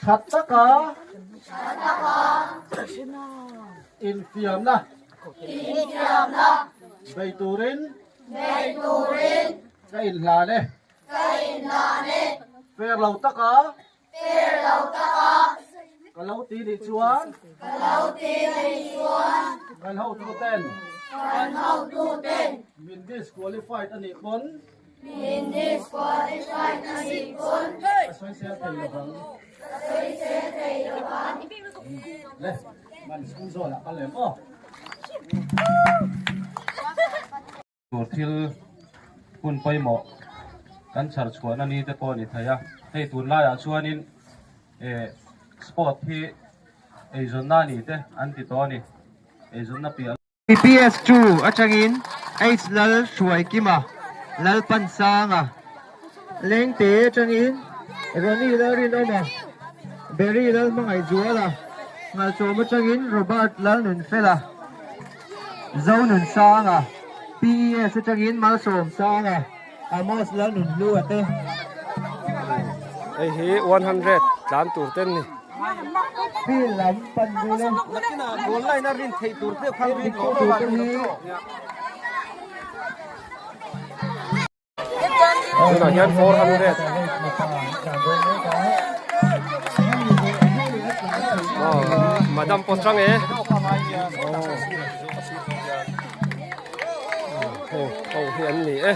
That taka infiamna bei turin ka inhlan e. Fair lo taka ka lo ti nih chuan kan hotuten min disqualified a nih pawn ka sawisel thei lovang. Le, man school zawlah kal lem aw. Tur thil hun pawimawh kan chhar chhuahna ni te pawh a ni thei a, hei tunlaiah chuanin eh sport hi eizawnna a ni te an ti tawh a ni, eizawnna piah. PS2 atangin H Lal Hruaikima, Lalpansanga, Lengte atangin Ronnie Lalrinawma, Berry Lalhmangaihzuala, Nghalchawm atangin Robert Lalnunfela. Zonunsanga, PES atangin Malsawmsanga, Amos Lalnunhlua te. Hei hi 100 tlan tur ten ni. Field lam pan bul e. Goal line a rin theih tur te khan rin tur te hi. Tunah hian 400. Oh, Madam Potrang e. Oh, oh hi an ni e.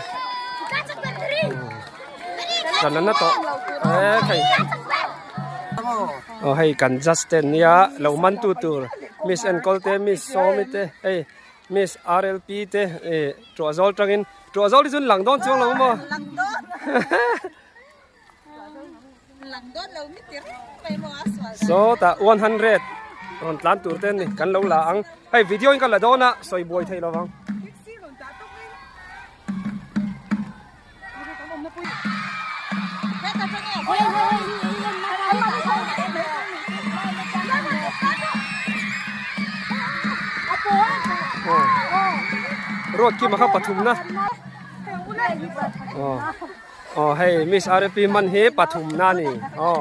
Kan an na tawh. Eh, khai. Oh, hei kan Justin nia lo man tu tur. Miss Enkol te, Miss Sawmi te, hei Miss RLP te eh tuah zawl tangin tuah zawl hi chuan lang dawn chuang lo maw? Lang dawn. Lang dawn lo mi ti reng mai maw a sual dan. So tah 100 rawn tlan tur te ni kan lo la ang. Hei video in ka la dawn a sawi buai thei lovang. Ruat kim a kha pathum na aw hei miss rp man hi pathum na ni aw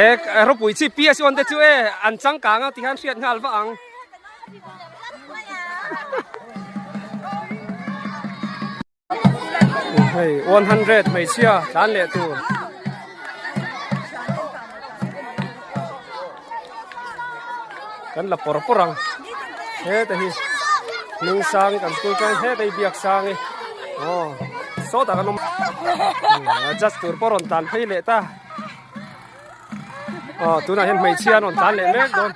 eh ropui chi pi a chuan te chu e an changkang a tikhan hriat nghal vah ang. Hei 100 hmeichhia tlan leh tur. Kan la pawr pawr ang. Heta hi hming sang kan school chuan heta hi biak sang i. Aw sawtah kan awm. Adjust tur pawh rawn tlan phei leh ta. Aw tunah hian hmeichhia an rawn tlan leh mek dawn.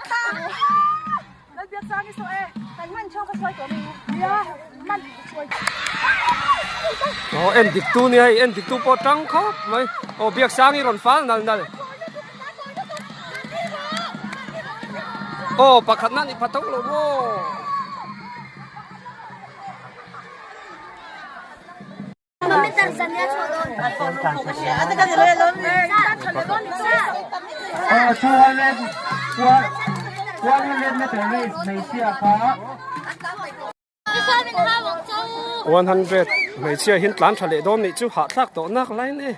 Aw en dik tu nia hei en dik tu pawh tang khawp mai. Aw biak sang hi rawn fal nal nal. Aw pakhat na ni pha tho lo maw. Aw 200 100 meter race hmeichhia kha. 100 hmeichhia hian tlan tha leh dawn nih chu hahthlak tawh nak lai a ni.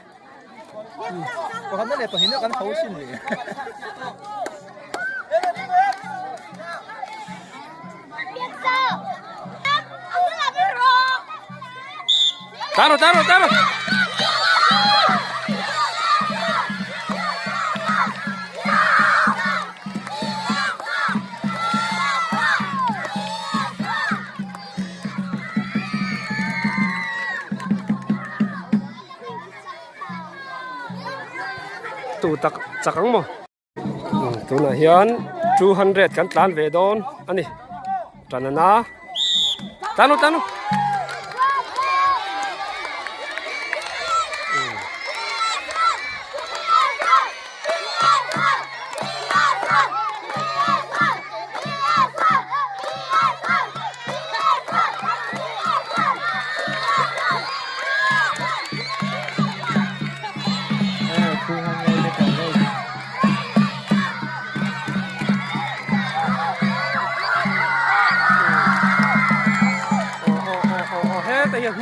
Taro taro taro. Tu tak chak ang maw. Tunah hian 200 kan tlan ve dawn a ni. Tanana tanu tanu.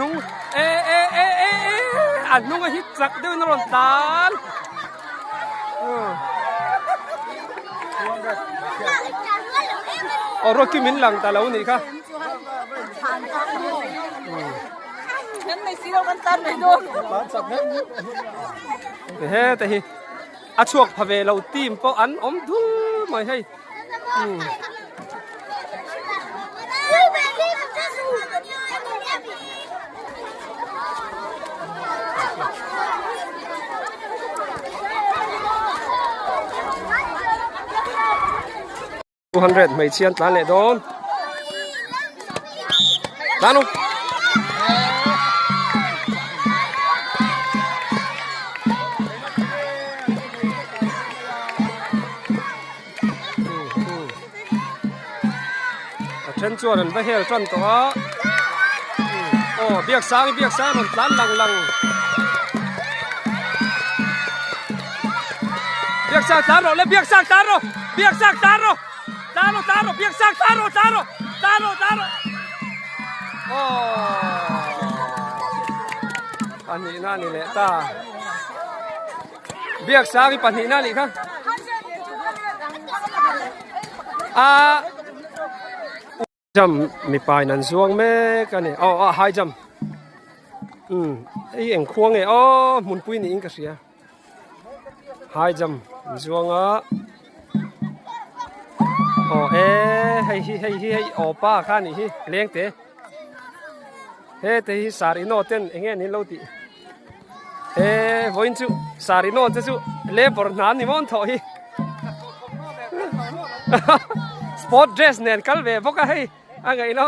hnung e e e e e a hnung a hi chak deuhin a rawn tlan. Aw Rocky min lang ta lo nih kha. Heta hi a chhuak pha ve lo team pawh an awm dul mai hei. 200 hmeichhia an tlan leh dawn tlan u a then chuan an va hel tan tawh a aw biaksang biaksang rawn tlan lang lang biaksang tlan rawh le biaksang tlan rawh biaksang tlan rawh tlan rawh tlan rawh biaksang tlan rawh tlan rawh tlan rawh tlan rawh aw pahnihna a ni leh ta. Biaksangi pahnihna a nih kha. A jump mipa in an zuang mek a ni. Aw a high jump. Um hei eng khua nge aw hmunpui niin ka hria. High jump an zuang a. Aw e hei hi hei hi hei aw pa kha a nih hi lengte. Hete hi sar ino ten eng nge an lo tih. He vawiin chu sari nawn te chu labour hna ni mawn thawh hi sport dress nen kal ve bawk a hei a ngaih lo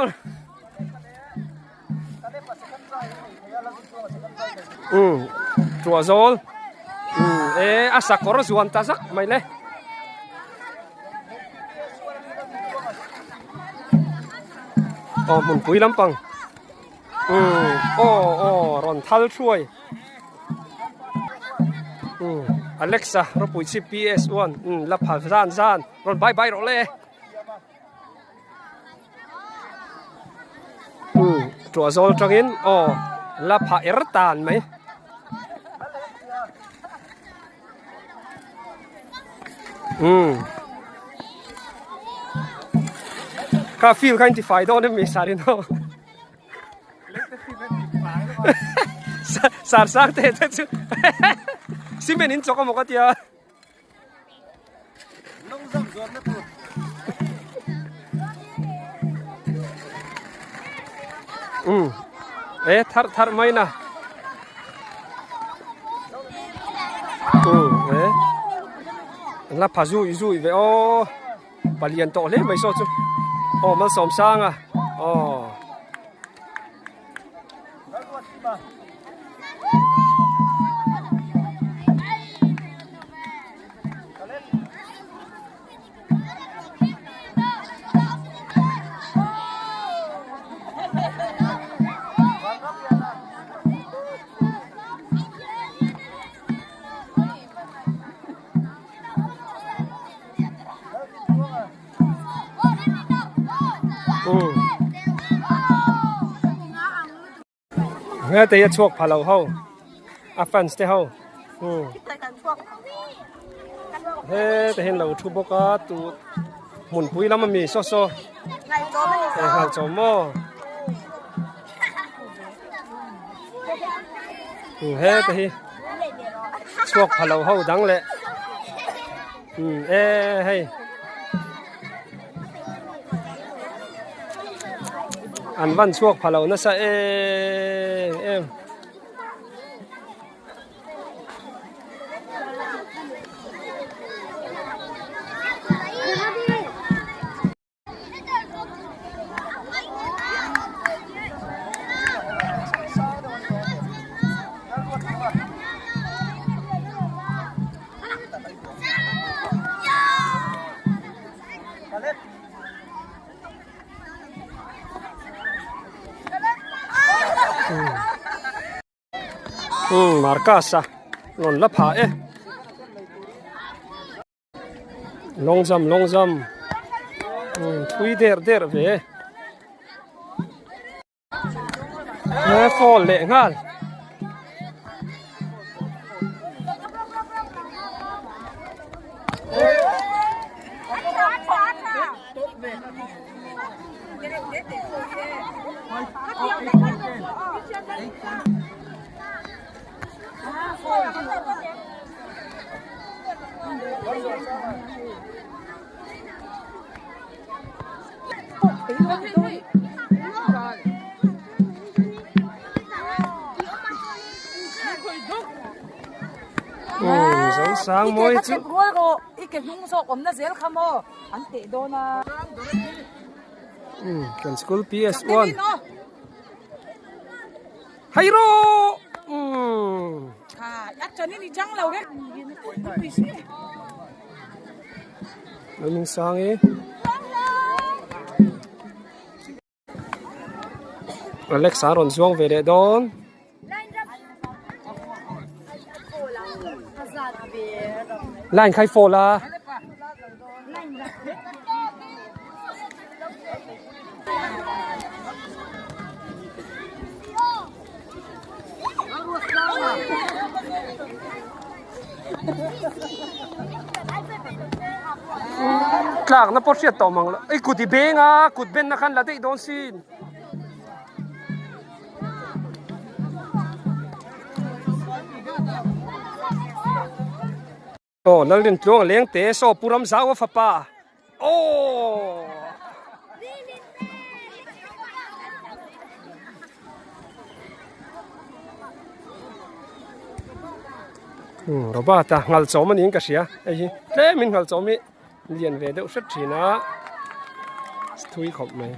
um tuah zawl um e a sakawr zuan ta zak mai le aw hmunpui lampang. Umm aw aw rawn thal thuai umm Alexa ropui chip PS1 umm la pha zan zan rawn bye bye rawh le umm tuah zawl tangin aw la pha er tan mai. Umm kha field kha in tifai dawn em mi sarino sar sang te te chu cement in chawk amaw ka tia umm e thar thar mai na umm e la pha zui zui ve aw palian tawh hle mai saw chu aw malsawm sang a aw. Nghe te a chhuak pha lo ho a fans te ho he te hian lo thu bawk a tu hmunpui lam ami saw saw nghal chawm maw he te hi chhuak pha lo ho dang leh e hei an van chhuak pha lo nasa em em. Umm Marcus a rawn la phah e. Long jump long jump umm thui der der ve. Fall leh nghal. Sang mawi chu i ke hnung zawk awmna zel kha maw an teh dawn a kan school PS1 Hairo kha a chanin i chang lo rek Lalming sang e Alex a rawn zuang ve leh dawn. Line khai fall a. Tlakna pawh hriat tawh mang lo. Ei kut i beng a, kut benna khan la daih dawn sin. Aw Lalrin tluang leng te saw Pu Ramzau a fapa aw. Robert a ngal chawm a niin ka hria hei hi tlem in ngal chawm hi lian ve deuh hret thin a thui khawp mai.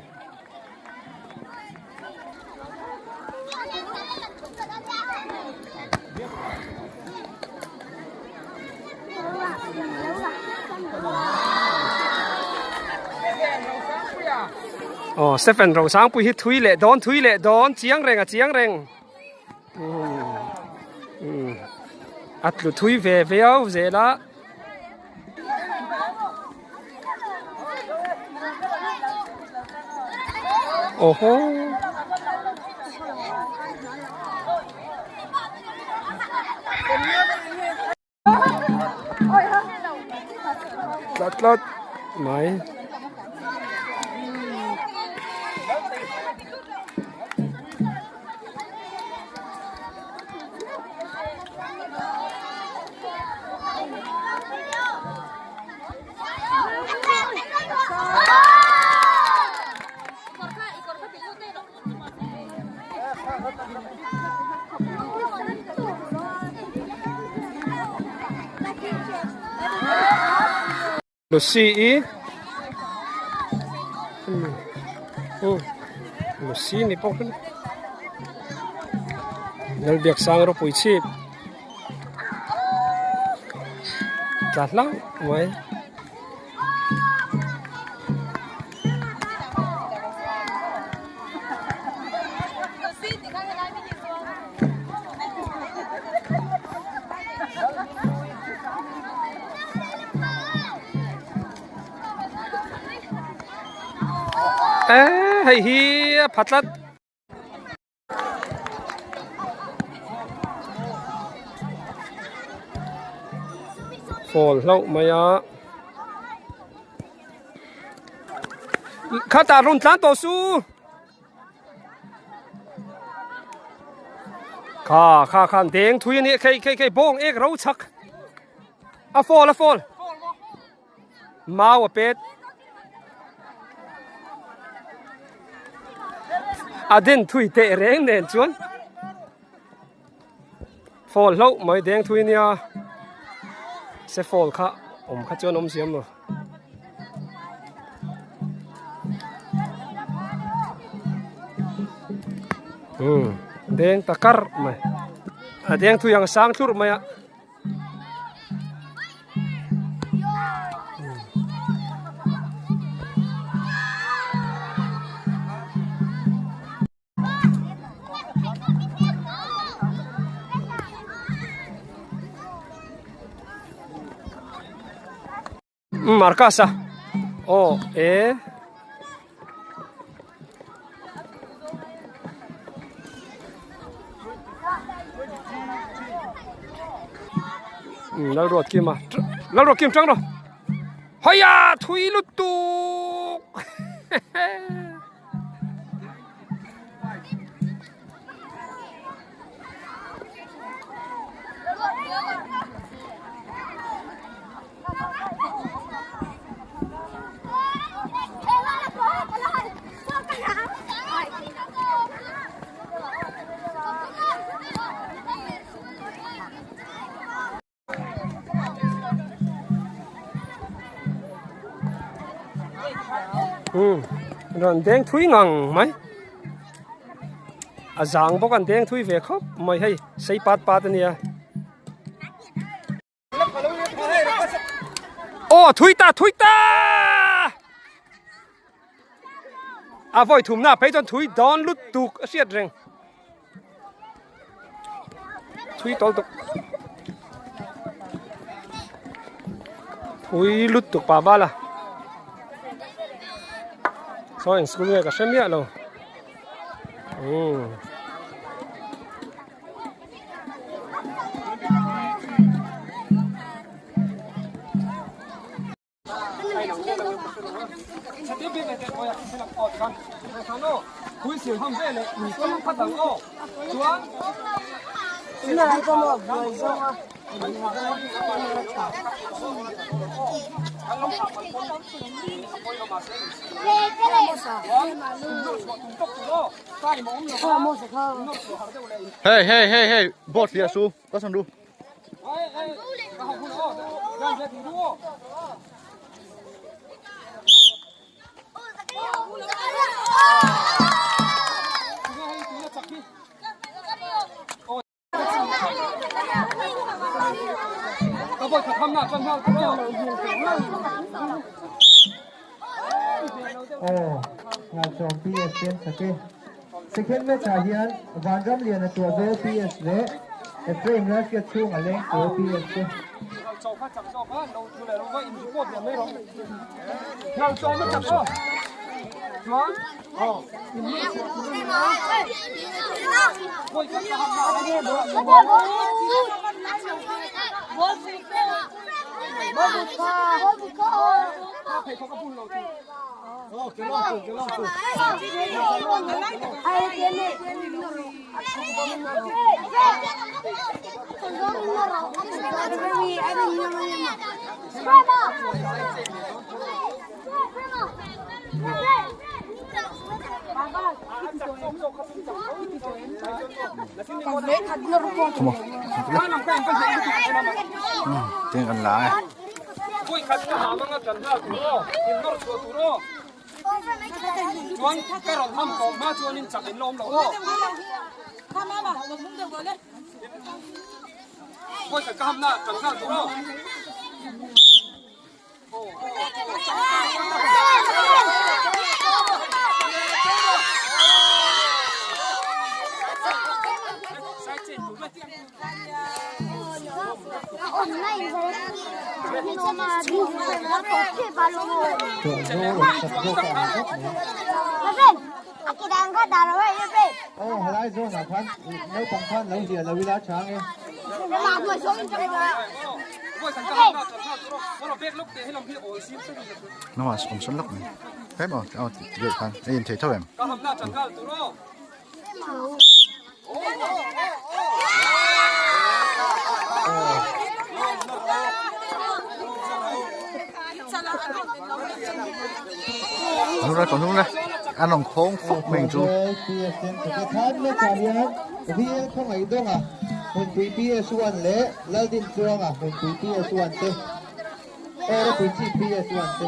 Aw Stephen Rosangpui hi thui leh dawn thui leh dawn chiang reng a chiang reng a tlu thui ve viau zel a. Oho. Tlat tlat mai. Lucy i Lucy ni pawh khan Lalbiaksang ropui chhip tla hlauh mai. Ê hei hi a pha tlat. Fall hlauh mai a. Khatah rawn tlan tawh su. Kha kha khan deng thui a nih khei khei khei bawng ek ro chhak. A fall a fall. Mau a pet. A den thui teh reng nen chuan fall hlauh mai deng thui nia se fall kha awm kha chuan awm siam lo. Um deng ta kar mai a deng thui ang sang thlurh mai a. Marcus a aw e. Lalruatkima Lalruatkim tang rawh Haiya thui lutuk Um rawn deng thui ngang mai a zang bawk an deng thui ve khawp mai hei sei pat pat ania. Aw thui ta thui ta a vawi thumna phei chuan thui dawn lut tuk a hriat reng thui tawl tuk thui lut tuk pa bala saw eng school nge ka hre miah lo umm. Hey hey hey hey board hliah su ka sawn ru. Aw, Ngalchawm PS ten sak e. Second match ah hian Vanramliana Tuahzawl PS leh Ephraim Lalhriat chhung a leng pawl PS te. Tiếng anh lại. Aw helai zawn ah khan naupang khan lo hliah lo ila chang e. Nó mà om sân lắc này. Phép rồi, ờ được khan. Anh thấy thôi em. Đúng rồi, còn đúng rồi. Ăn lòng khốn phúc mình chú. VL khawngaih dawnga Hmunpui PS1 leh Laldinchuanga Hmunpui PS1 te Aw ropui chi PS1 te.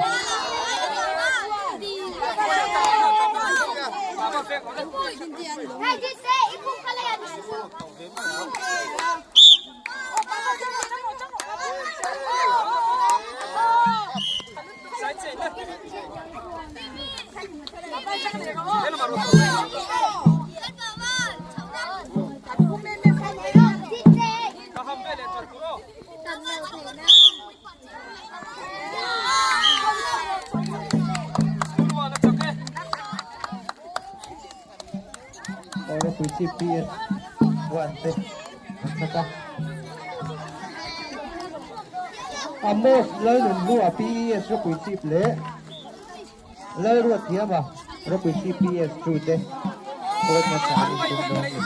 Aw ropui chi PS1 te an chak a. Amos Lalnunhlua PES ropui chip leh Lalruathiama ropui chip PS 2 te fourth match ah an intum dawn a ni.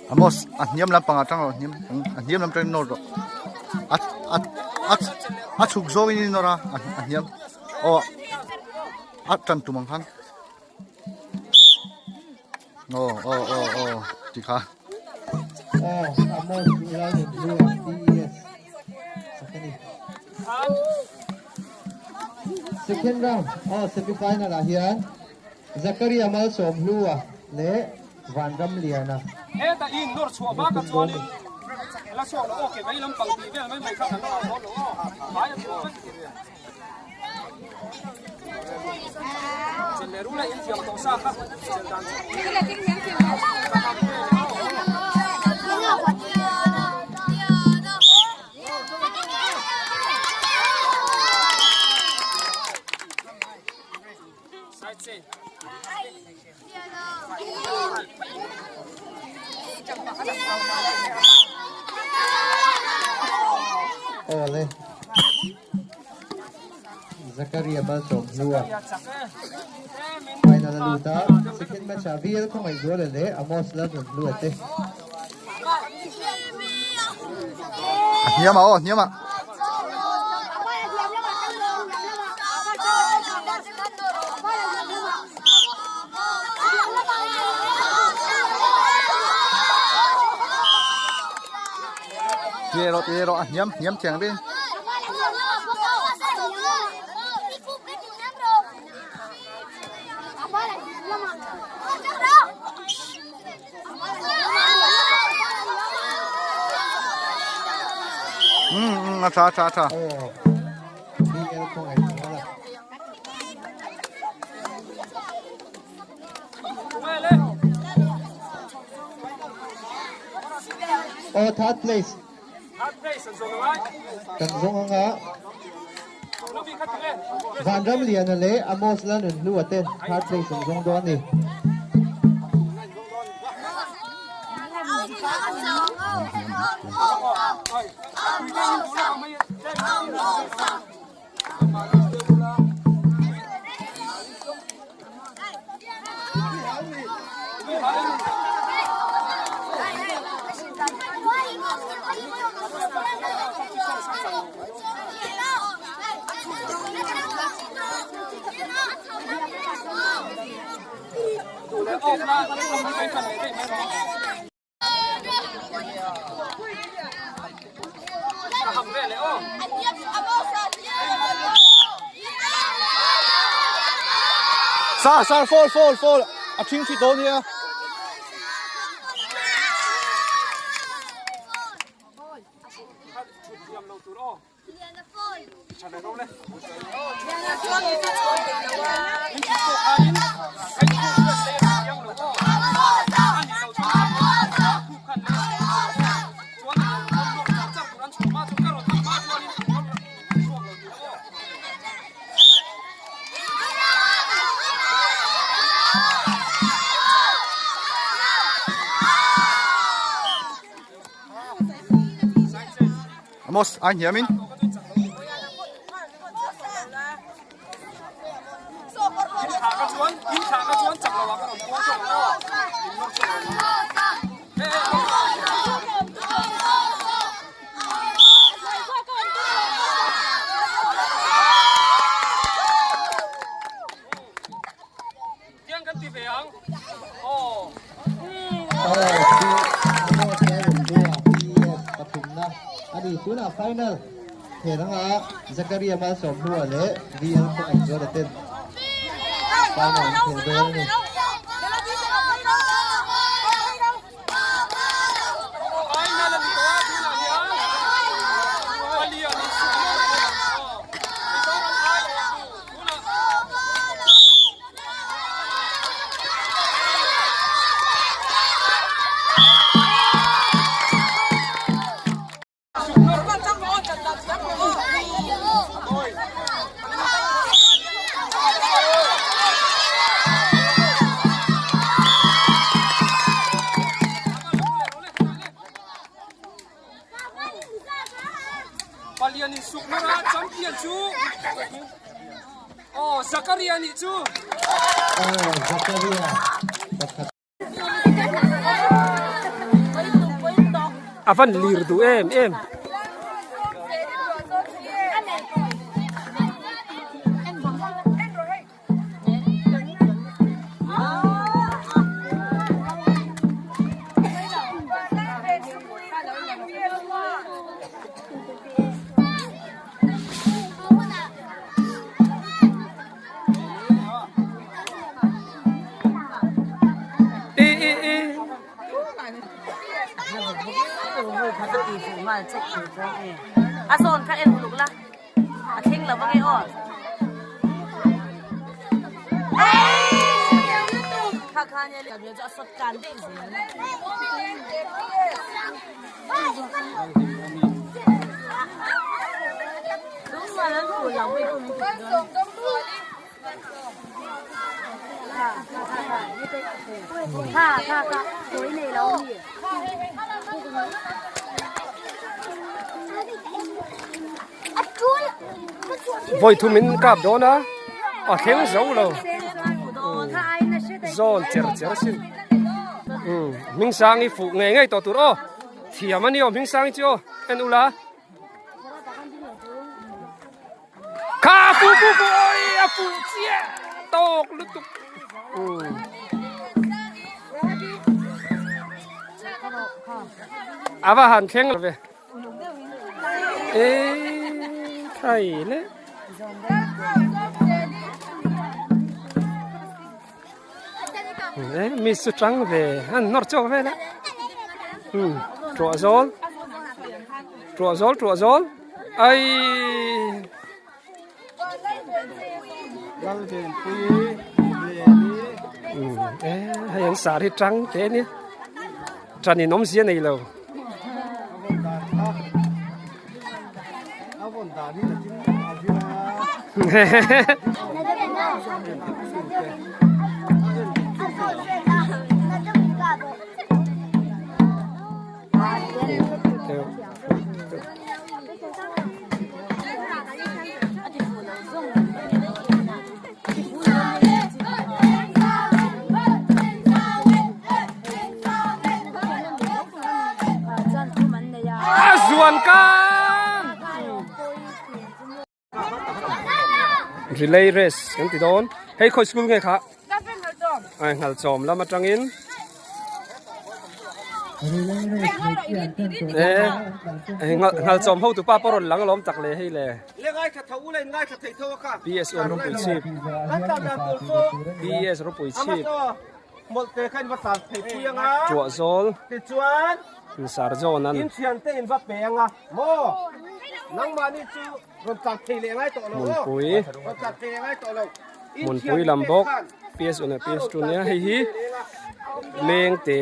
Amos a hniam lampang ah tang rawh hniam a hniam lam tangin nawr rawh a a a a chhuk zawngin i nawr a a hniam aw a tan tum ang khan aw aw aw aw tikha. Aw Amos Lalnunhlua PES sak a ni. Second round aw semi final ah hian Zakaria Malsawmhlua leh Vanramliana Heta i nawr chhuah bak a chuanin la chhuak lo aw ke vei lampang tih vel mai mai kha kan la dawn lo aw vai a chhuah vek. Chelh leh rula inthiam tawh sa kha chelh dan chu. Side say. Awle. Zakaria Malsawm hlua final a lut a, second match ah VL Khawngaihzuala leh Amos Lalnunhlua te. A hniam ah aw a hniam ah. Tia rawh tia rawh a hniam hniam thiang vin. Um um a tha a tha a tha. Aw third place. Kan zawng anga Vanramliana leh Amos Lalnunhlua ten third place an zawng dawn a ni. Sir sir fall fall fall a thing thi dawn nia. Amos ai hniamin Tunah final he anga Zakaria Malsawmhlua leh VL Khawngaihzuala ten final an khel dawn a ni. Sukmara champion chu aw Zakaria nih chu. Aw Zakaria pakhat. A van lir duh em em. I i i. A zawn kha en uluk la. A thleng lo ange aw. Kha kha nia le chu a sawt tlan daih zel. Vawi thum in kap dawn a a thleng zo lo zawn cher cher sin Hmingsangi fuh ngei ngei tawh tur aw thiam a ni aw Hmingsangi chu aw en ula. Kha fu fu fu oi a fu chiah tawk lutuk. A va han thleng lo ve. E thai le. E mi su tang ve an nawr chawk vel a. Tuah zawl. Tuah zawl tuah zawl. Ai. E hei an sar hi tang te nia. Tran in awmzia nei lo. A zuan kan! Relay race kan ti dawn. Hei khawi school nge kha? Ai nghal chawm lam atangin. Eh, nghal chawm ho tu pa pawh rawn lang alawm tak le hei le. PS ropui chhip. PS ropui chhip. Tuah zawl. Sar zawn an. Hmunpui Hmunpui lam bawk PS one leh PS two nia hei hi leng te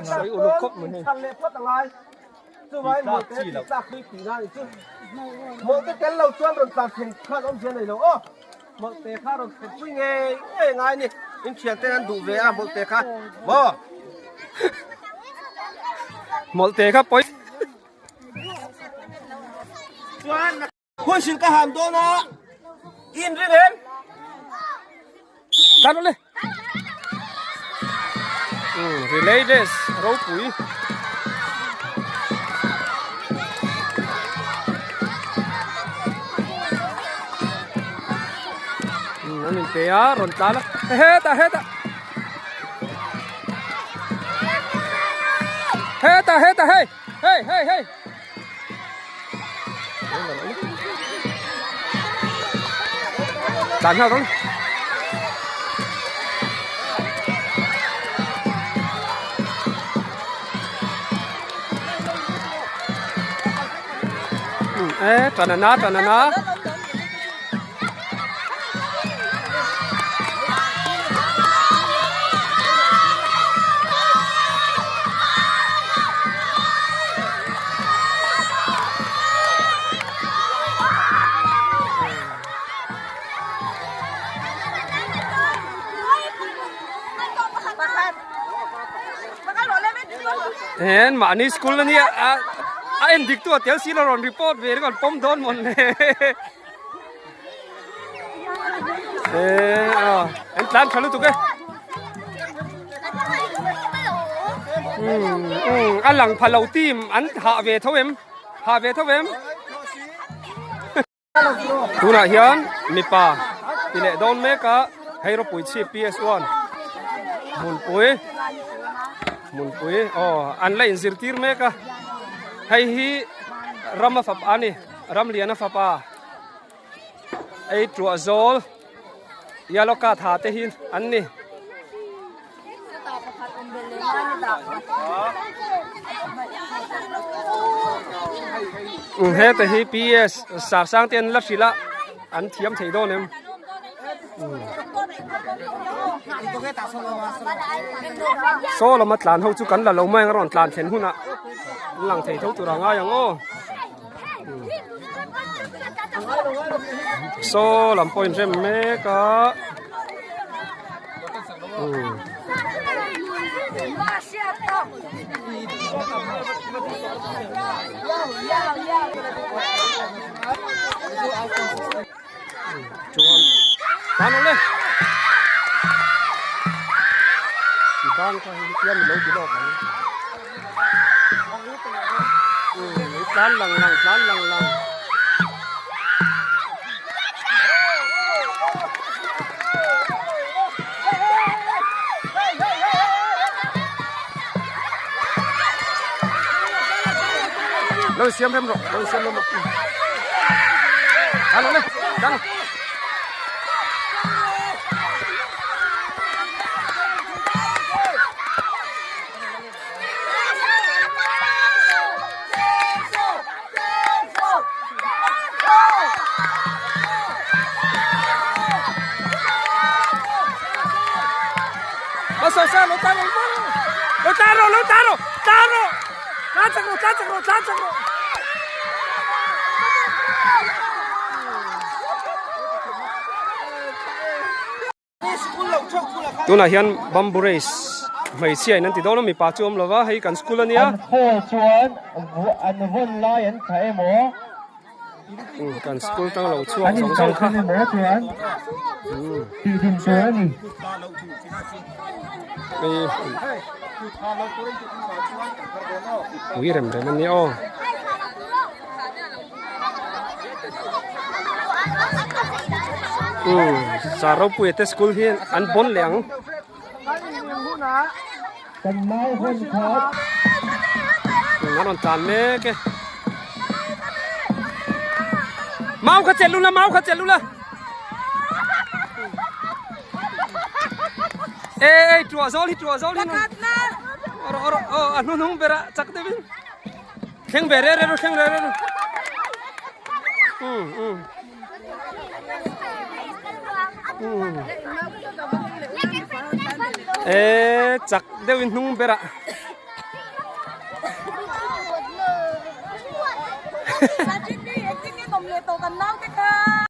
Sawi uluk khawp mai hei. Mawlhte kha pawi. Khuaihsil ka ham dawn a, i inring em? Tan awle. Relay race ropui. An inpe a, rawn tlan a. Hetah hetah. Hetah hetah hei hei hei hei. Tlan nghal rawng. E tran ana tran ana. Hen mahni school ania a a en dik tu a tel si lo rawn report ve ringawt pawm dawn mawn le. Eh a an tlan tha lutuk e. Um um a lang pha lo team an hah ve tho em hah ve tho em. Tunah hian mipa ti leh dawn mek a hei ropui chhip PS1 hmunpui hmunpui aw an la inzirtir mek a hei hi rama fapa a ni ramliana fapa ei tuah zawl yellow card ha te hi an ni. Heta hi PS sar sang te an la hrilh a an thiam thei dawn em saw lama tlan ho chu kan la lo mai ang a rawn tlan thlen hunah an lang thei tho tur a ngai ang aw. Saw lam pawh inrem mek a chuan tan awle ban kha hi tiam ilo ti lawk ang tlan lang lang tlan lang lang Lo siam rem rawh, lo siam rem rawh. Tlan awle, tlan. Lo sa lo taro lo taro lo taro taro tlan chak rawh tlan chak rawh tlan chak rawh Tunah hian bamboo race hmeichhia in an ti dawn a mipa chu awm lova hei kan school ania. An khawl chuan an vawn lai an thlah emaw. Kan school tang lo chhuak zawng zawng kha. An inkalsan emaw chuan tih din tur a ni. Ui rem rem ania aw. Umm sa ropuia te school hi an bawn leh ang. An rawn tlan mek e. Mau kha chelh lula mau kha chelh lula. Ê ê ṭuah zawl hi ṭuah zawl hi. Rawh rawh aw a hnuhnung berah chak deuhin. Thleng ve re re ru thleng re re ru. Um um. Um. E chak deuhin hnung berah.